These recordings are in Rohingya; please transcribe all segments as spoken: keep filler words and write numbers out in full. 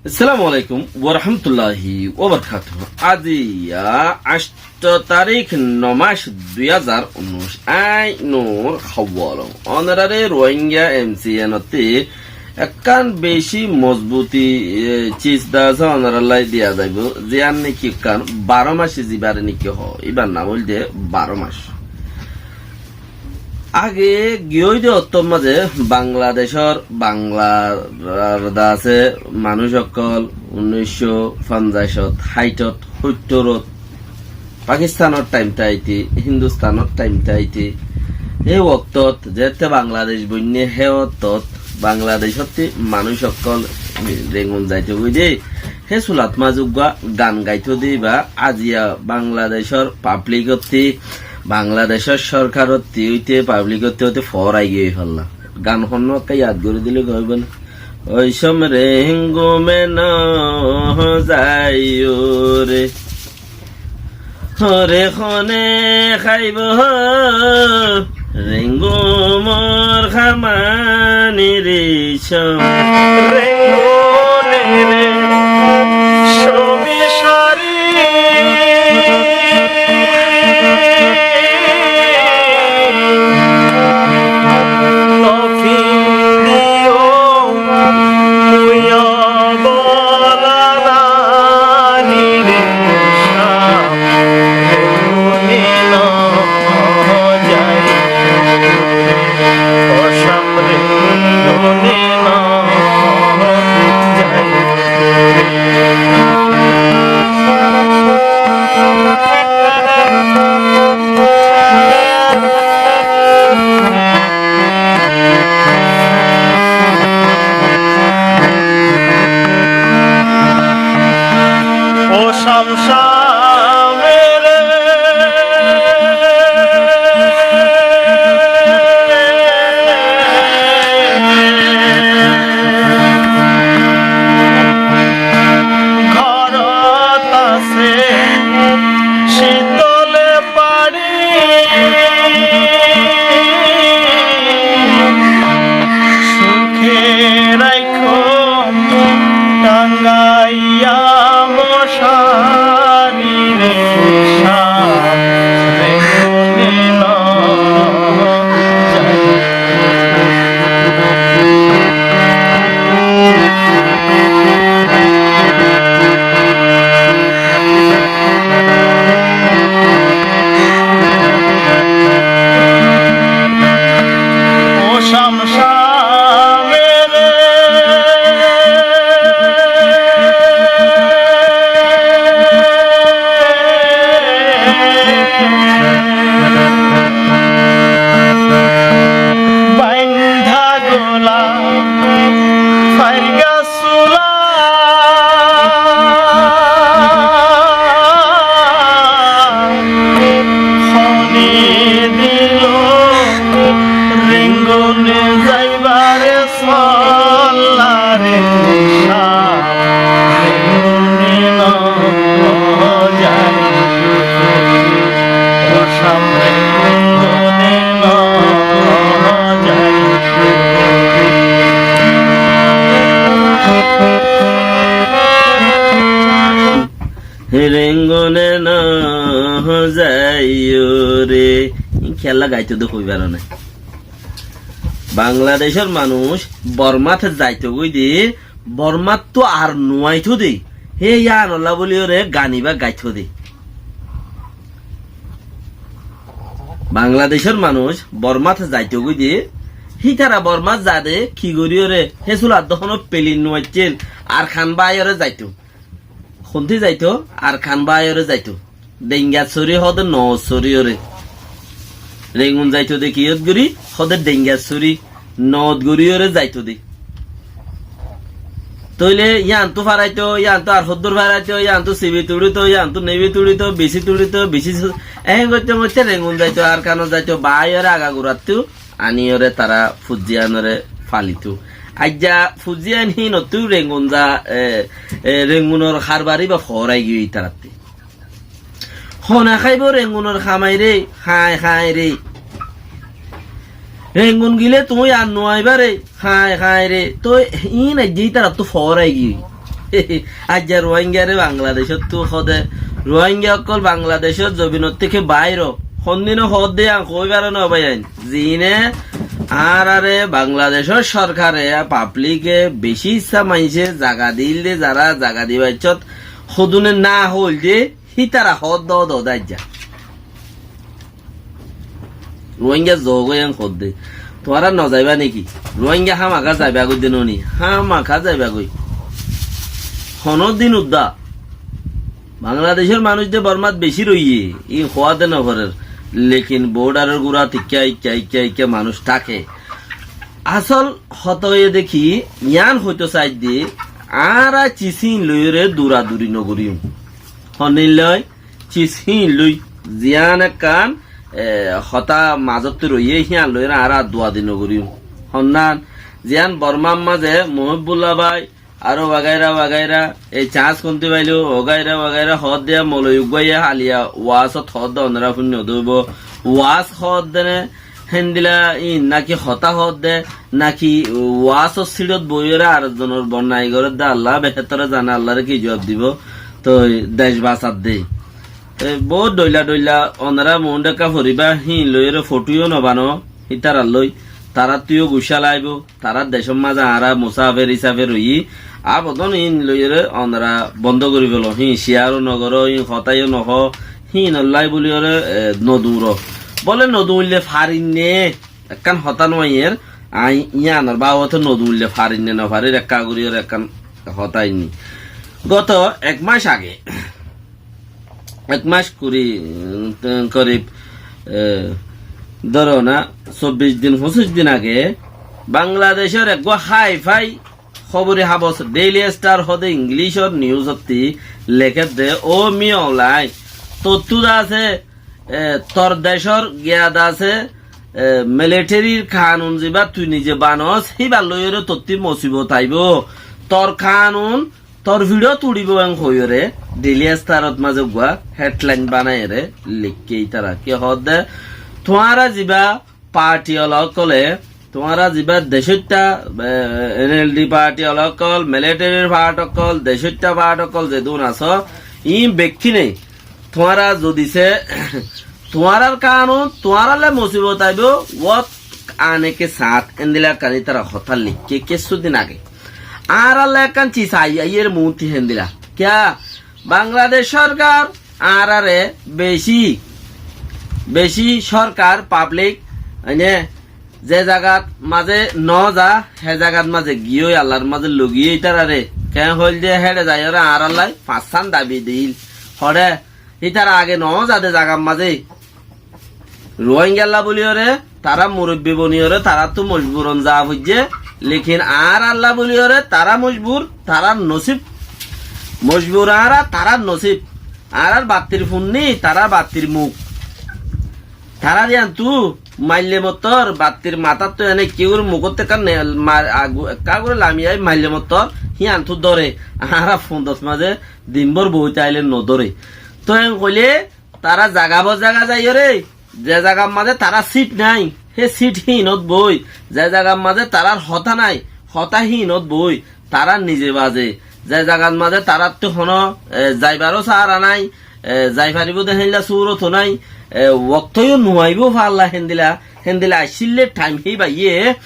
Assalamu alaikum warahmatulláhi wabarakátuhu. Aijja añctho tarík, no mac, dui házar unnúic. Añí Nur Hawalong. Ónoraré Rohingya M C N ottú ekkán bicí mozbuti, e, cis dá asé, ónorallá diya zaibóu. Ziyán néki ekkán baró mac, zibáre néki hoó, íbar nam óilde baró mac. Age giyói de ottór mazé Bangladecór, Banglar dase manúic ókkol unnúiccó fonzaicót, háitot, hóittorot, Pakistanor thaim táite, Hindustánor thaim táite, hé októt zeéñtte Bangladec boinné, hé októt Bangladecóttu manúic ókkol Rengun zaito goi de, hé sulat mazé uggúa gan gaito de íba, aijja Bangladecór pablikóttu, Bangladecór sórkaróttu óite, pablikóttu óite foórai giyói falla. Gan honnúa ekká yad gorí dile hoibó né? Ói som Rengume no zaiyó re. Hore hone háibo Rengumor hamani ri som. Rengune re somi sari. No findiyo muyo bola dani re. Suke raikho tangaiya mocari re, sat Rengune no zai. Baindha gola, fairga sula, hone dilo Rengune zaibare solla re, sat Rengune no zai. Rengune no zaiyo re. Ín kiyólla gaito de hoi faro né. Bangladecór manúic Bormát zaito goi de, Bormáttu ar nuaito de, hé yíanolla bóliyoré gan ibá gaito de. Bangladecór manúic Bormát zaito goi de, hítara Bormát zade ki goríyoré, hé sulat dóhonot pelin nuaiccíl, Arkan báiyoré zaito. Hontú zaito? Arkan báiyoré zaito. Dengasóri hoóde Noósóriyoré. Rengun zaito de kiyót gorí? Hoóde Dengasóri, Noót goríyoré zaito de. Tóile yíantu faraito, yíantu ar hoddúr faraito, yíantu sibi tuçito, yíantu nebi tuçito, bisi tuçito, bisi su-, ehén goitte goitte Rengun zaito, Arkanot zaito, báiyoré agagurattú aníyoré tará fuzzíyanoré falito. Aijja fuzzíyan híinottú Rengun za, e, e, Rengunor harbari ba foórai giyói ítarattú. Hone háibo Rengunor hamai re, hañi hañi re. Rengun gile tuñí ar nuaibá re, hañi hañi re. Toi híin aijja ítarattú foórai giyói. Aijja Ruáingaré Bangladecóttu hoóde, Ruáinga ókkol Bangladecór zobinor téke baáiro, hondinó hoódde yián hoói faro no báiyain. Ziíne añáráre Bangladecór sorkare, pablike, bicí issá maincé zaga diíl dé, zará zaga dibaiccót hodúne na hoóil dé, hítara hoódde hoóde aijja. Ruáinga zoógoi en hoódde. Tuáñra nozaibá néki? Ruáinga hámaká zaibá goi de noní? Hámaká zaibá goi. Honódin uddá. Bangladecór manúic de Bormát bicí roiyé, íin hoóade noforér. Lekin boódaror gúrat ikká, ikká, ikká, ikká manúic táke. Asól hotá óiye de ki, yián hoitó saidde, añára cis híin loiyóre duraduri nogoríyum. Honnillói? Cis híin loi, ziyán ekkán, e, hotá mazóttu roiyé, híyan loiyóre añára duaduri nogoríyum. Honnán, ziyán Bormár mazé Muhíbbulla bái, aró wagaira wagaira, e Cáñs Kunti báilo, wagaira wagaira hoódde, moloi uggúaye haliya waásot hoódde, onorá fúinno dóibo, waás hoódde né, héndila íin náki hotá hoódde, náki waásor síçot boiyóre ar zonor bonnai gorédde, Alla behétore zane, Allaré ki zuab dibó. Toi dec basadde. E, boóut dhoilla dhoilla onorá muúndhekká foribá, híin loiyóre fothú yó nobano, hítarar loi, taráttu yó guccá laibó, tarár decór mazé añára musáfer hísafe roiyí, abodón híin loiyóre onorá bondó gorí felo, híin ciyar ó nogoró, híin hotá yó nohoó, híinollái bóliyoré, e, noduñró. Bóle noduñille farinné, ekkán hotá nuaiyér, aññí yíanor babote noduñille farir ne nofarir ekká goríyoré ekkán hotá ainní. Goto ek mac age, ek mac kuri, mm, korib, e, dóro na, sobbic din, foñsic din age, Bangladecór eggúa hái-fái hóbori habos Daily Star hoóde Inglicór niusottí lekédde, "Ó Min Aung Hlaing, tottú de asé, e, tor decór giyá de asé, e, militerir kanun zibá tui nize banoós, híbar loiyóre tottí mosibot aibó. Tor kanun tor fiçót uçibó," en hoiyóre Daily Starot mazé eggúa hédlain banaiyóre leikké ítara. Ki hoódde, tuáñra zibá parti ola ókkole, tuáñra zibá decóitta, e, NLD parti ola ókkol, militerir part ókkol, decóitta part ókkol zedún asó, iín bekkíne tuáñra zodi se, tuáñrar kanun, tuáñrallá mosibot aibó, wot ane ke saath, endila ekkán ítara hotá leikké kessú din age. Añárallá ekkán cis ai-, aiyér muúnti héndila. Kiyá? Bangladec sorkar añáráre beci, beci sorkar, pablik, mane, ze zagat mazé noza, hé zagat mazé giyói, Allar mazé logiyé ítararé. Keén hoóilde héçe zaiyóre añárállai fañssán dabi diíl. Hoçé, ítara age noóza de zagat mazé. Ruáingalla bóliyoré, tará murobbi boniyoré, taráttu mojburon zaa foijjé. Lekin añárálla bóliyoré, tará mojbur, tarár nosib. Mojbur añára, tarár nosib. Añárár battir funní, tarár battir muk. Tarár yíantu maille mottor, battir matáttu ene ekká gorí mukóttu ekká ne-, mar-, agu-, ekká gorí lamiyai maille mottor, híantu dóre. Añára fundot mazé dinbór boói táile nodóre. Toi en hoilé, tará zaga bo zaga zaiyóre, ze zagar mazé tarár sit nái, hé sit híinot boói, ze zagar mazé tarár hotá nái, hotá híinot boói, tarár nize baze, ze zagat mazé taráttu honó, e, zaibaró saára nái, e, zai faribóu de héinla súroto nái, e, woktóyo nuaibóu falla héndila, héndila aiccílle thaim híbaye,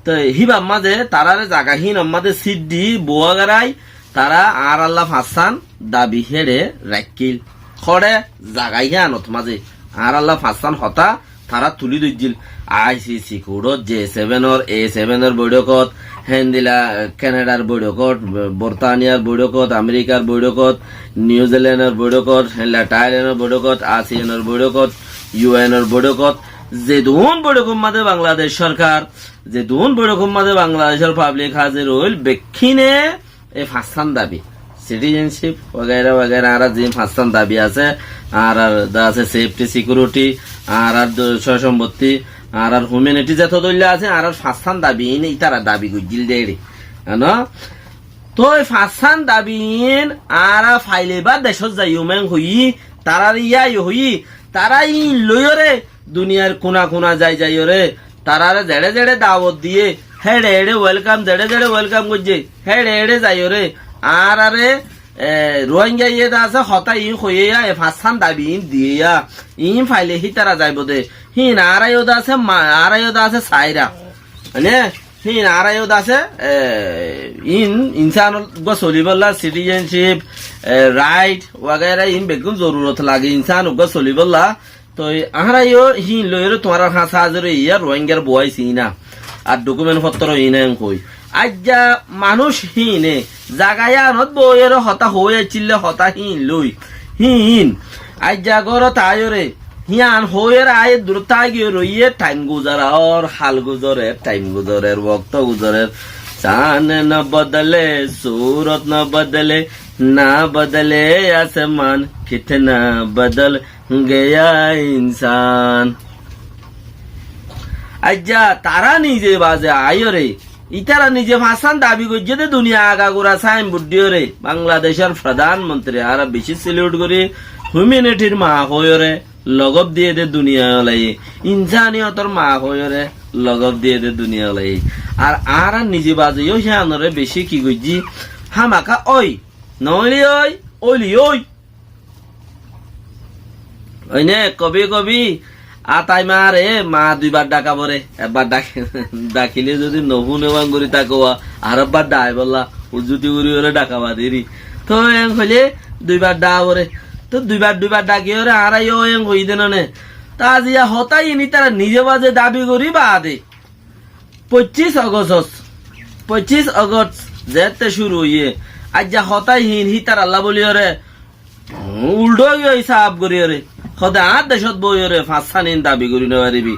toi híbar mazé taráre zaga híinor mazé sit di, buwa garai, tará añárálla fañssán dabi héçe raikkíl. Hoçé zaga híanot mazé añárálla fañssán hotá tará tulí dóijjil. ICC kuçót, G seven or, A seven or boiçókot, héndila Kenedar boiçókot, Bortaniyar boiçókot, Amerikar boiçókot, Niuzilenor boiçókot, héndila Thailenor boiçókot, ASEANor boiçókot, UN or boiçókot, zedún boiçókor mazé Bangladec sorkar, zedún boiçókor mazé Bangladecór pablik házir óil, bekkíne e fañssán dabi, citizenship wagaira wagaira, añárar ziín fañssán dabi asé, añárar de asé safety, security, añárar de soy sompotti, añárar humanity zeto dóilla asé, añárar fañssán dabi iín ítara dabi goijjíl de éçe. Ano? Toi fañssán dabi iín añára faile bá decót zaiyum en hoiyí, taráre yíayo hoiyí, tará iín loiyóre duniyair kuna kuna zai zaiyoré, taráre zeçé zeçé dawot diyé, héçe héçe welkam, zeçé zeçé welkam goijjé, héçe héçe zaiyoré, Añárare, e, Ruáingga iyé de asé, hotá iín hoiyé ya, e fañssán dabi iín diyé ya, iín faile hítara zaibou de. Híin añára yó de asé, ma-, añára yó de asé saira. Mane, híin añára yó de asé, e, iín insán uggúa solibólla citizenship, e, right, wagaira iín beggún zorurot lage insán uggúa solibólla. Toi añára yó híin loiyóre tuáñrar hañsé házir óiye, Ruáinggar buwai siína, ar dhukumen fottor iín en hoi. Aijja manúic híine, zaga yíanot boóiyore hotá hoói aiccíle hotá híin loi. Híin, aijja górot aáiyore, hían hoóiyore aáiye durot táigiyoi roiyé, thaim guzarar, hal guzorer, thaim guzorer, wokto guzorer. Sán na bodole, surot na bodole, na bodole asman, kitna bodol geya insán. Aijja tará nize baze aiyóre, ítara nize fañssán dabi goijjé dé duniya agagura sain buddhíyore, Bangladecór frodán montri añára bicí siliut gorí, huminitir maa hoiyóre logob diyé dé duniya olaye, insániyotor maa hoiyóre logob diyé dé duniya olaye. Ar añára nize baze yó híanore bicí ki goijjí, hámaka ói, noóile ói, óile ói. Óine, kobi kobi, atai mare, ma duibar dhaka fore, ekbar dhak-, dhakile zodi nofúne bangori táke, ar ekbar dhai bolla, uzzuti gori ore dhaka badiri. Toi en hoile duibar dha fore. Toi duibar, duibar dhakiyore, añára yó en hoi de none. Toi aijja hotá iín ítara nize baze dabi gori bade. Foccís Ogost, foccís Ogost zeétte cúru óiye, aijja hotá híin hítarallá bóliyoré, uldhó giyói sáf goríyoré, hóde añár decót boóiyoré fañssán híin dabi gorí nofaribí.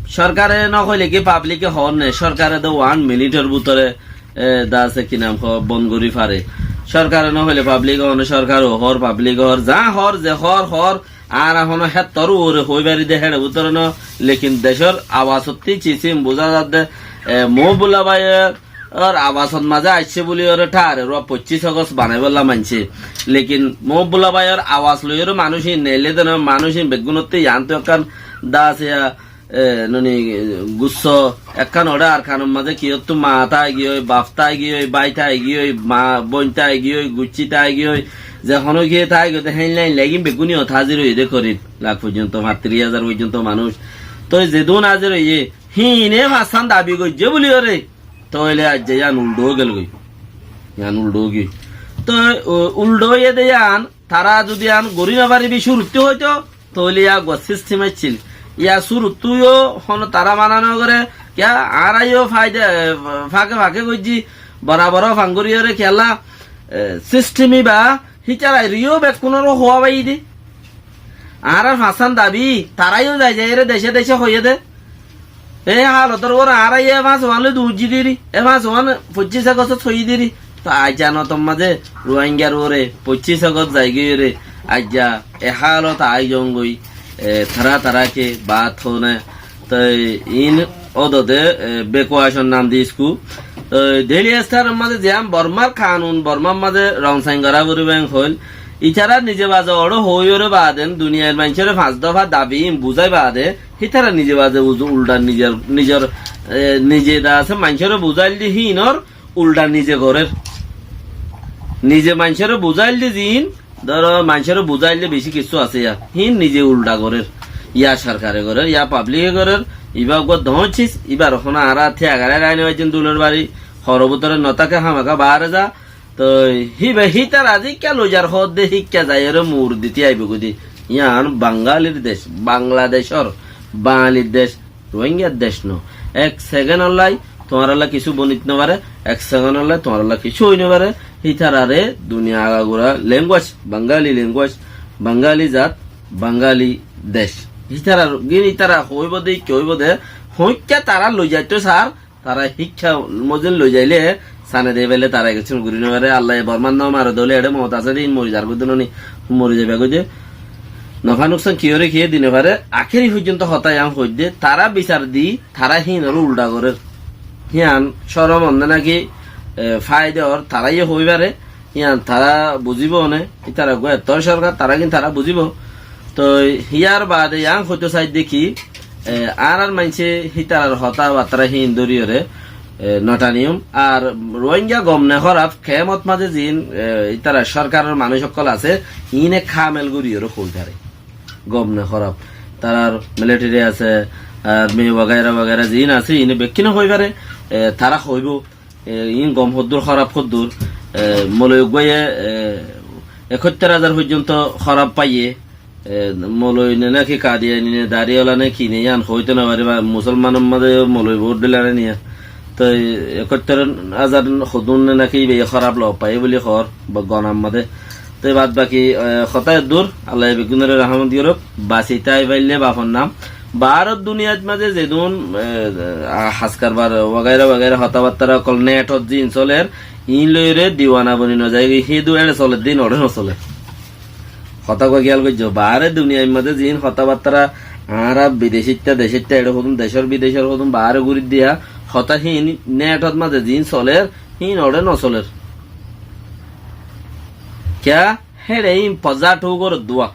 Sorkare nóhoile ki pablike hoór né, sorkare de wan minitor bútore, e, de asé ki nam hoó, bon gorí fare. Sorkare nóhoile pablike hoór né, sorkare hoór, pablike hoór, zaá hoór, ze hoór, hoór, añára honó héttor uore hoói fari dé héçe bútore no, lekin decór awasottí cisím buzá zadde, e, Mohibullah báiyor awasot mazé aiccé buli ore tháre ruwa foccís Ogost banaibólla maincé. Lekin Mohibullah báiyor awas loiyóre manúic híin neillé de no, manúic híin beggúnottú yiántu ekkán dasiya, e, noni, e, gusso, ekkán oçé Arkanor mazé kiyóttu maa tái giyói, baf tái giyói, bái tái giyói, maa, bóin tái giyói, guccí tái giyói, ze honó giyé tái giyói de héinlain legin beggúni ot házir óiye de korib lak foijjonto, fañttiri házar foijjonto manúic. Toi zedún házir óiye, híine fañssán dabi goijjé buli ore, tóile aijja yián uldhó ói gelgoi. Yián uldhó ói giyói. Toi, u-, uldhó óiye de yián, tará zodi yián gorí nofaribí cúruttú hoito, tóile yá eggúa sistem accíl. Yá cúruttú yó honó tará mana nogoré, kiyá añára yó faida, e, fake fake goijjí, borabor fangoriyóre kiyólla, e, sistem íba, hítarar yó bekkúnoré hoó bái de. Añárar fañssán dabi, tará yó zai zaiyóre decé decé hoiyé de. E hálotor uore añára yó e fañs uán loi duñjji diri, e fañs uán foccís Ogost hoiyí diri. Toi aijja notor mazé Ruáingar uore foccís Ogost zaigói ore, aijja e hálot aái zongói, e, tará tará ke baat hoó na. Toi iín ódode, e, bekuacor nam di iskú. Toi Daily Star or mazé ziyán Bormar kanun, Bormar mazé rong sain gorá foribó en hoil, ítara nize baze oçé hoóiyoré baade, duniyair maincóre fañs dofa dabi iín buzái baade, hítara nize baze uzu uldha nizor, nizor, e, nize de asé maincóre buzáil de híinor uldha nize gorér. Nize maincóre buzáil de ziín, dóro, maincóre buzáil de bicí kissú asé yá. Híin nize uldha gorér. Yá sorkare gorér, yá pablike gorér, ibá eggúa doóñr cis, ibár honó añára tíagarái raái nofaijjum dulor bari, horor bútore notáke hámaka baáre za, Toi híba hítara zikká loizar hoódde híkka zaiyóre muur diti aibóu goi de. Yián Bangalir dec, Bangladecór, Bangalir dec, Ruáingar dec no. Ek sekendollá tuáñrallá kissú bonit nofaré, ek sekendollá tuáñrallá kissú ói nofaré. Hítararé duniya agagura lenguage, Bangali lenguage, Bangali zat, Bangali dec. Hítarar gín hítara hoóibou de, híkka hoóibou de, hoóikka tará loizaitó sar, Tará híkka mozin loizailé, sane de faile tará kessú gorí nofaré. Allaye Bormar no mare dóile eçé moot asé de, hín mori zargói de noni, mori zaibagói de. Nofá nuksan kiyóre kiye di nofaré, akéri foijjonto hotá yián hoóidde, tará bisar di, tará híinoré uldha gorér. Híyan córom onde náki, e, faida or, tará yó hoói faré, Yián tará buzíbou né, ítara eggúa ettór sorkar, tará gín tará buzíbou. Toi híyar baade yián hoitó saidde ki, e, añárar maincé hítarar hotá battara híin dóriyoré, e, notaniyum. Ar Rohingya gom ne hóraf, kemot mazé ziín, e, ítara sorkaror manúic ókkol asé, iíne kamel gorí yóre hoi fare. Gom ne hóraf. Tarár militeri asé, armi wagaira wagaira ziín asé, iíne bekkúne hoi fare, e, tará hoibó, e, iín gom hoddúr, hóraf hoddúr, e, moloi uggúaye, e, ekóttor házar foijjonto hóraf faiye, e, moloi ne náki kadiyani ne, dariyala ne ki ne, yían hoito no fari, ba musolmanor mazé moloi bout dila ne niya. Toi ekóttor házar hodún ne náki ibe hóraf lof faiye buli hoór, ba gonar mazé. Toi bad baki, e, hotá eddur, Allaye beggúnore rahmot gorók, basi tái faille bafor nam. Baáror duniyait mazé zedún, e, a, haskar bar wagaira wagaira hotábattára ókkol netot ziín soler, iín loiyóre diwana boni no zaigói, hídu eçe soler de iín oçé no soler. Hotá gua giyal goijjó, baáre duniyair mazé ziín hotábattára añára bidecitta, decitta eçe hodún, decor bidecor hodún baáre guri diya, hotá híin netot mazé ziín soler, híin oçé no soler. Kiyá? Héçe iín pozá thú goróddua.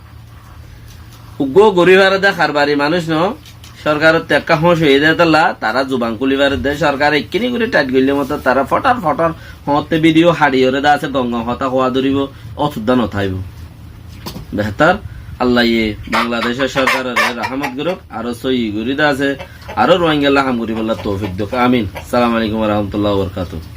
Uggúa gorí fare de karbari manúic no, sorkarottú ekká hóñc óiye de tolla, tará zuban kúli fare de, sorkare ekkiní gorí tait goille moto tará fothor fothor hoóñtte bidiyo haçiyóre de asé, gom gom hotá hoá dóribo, ótudda no táibo. Behtar, Allaye Bangladecor sorkarore rahmot gorók, aró sóiyi gorí de asé, aró Rohingyalla ham goríbolla toufik douk. Amin. Assalamu alaikum wa rahmatullahi wa barakatuhu.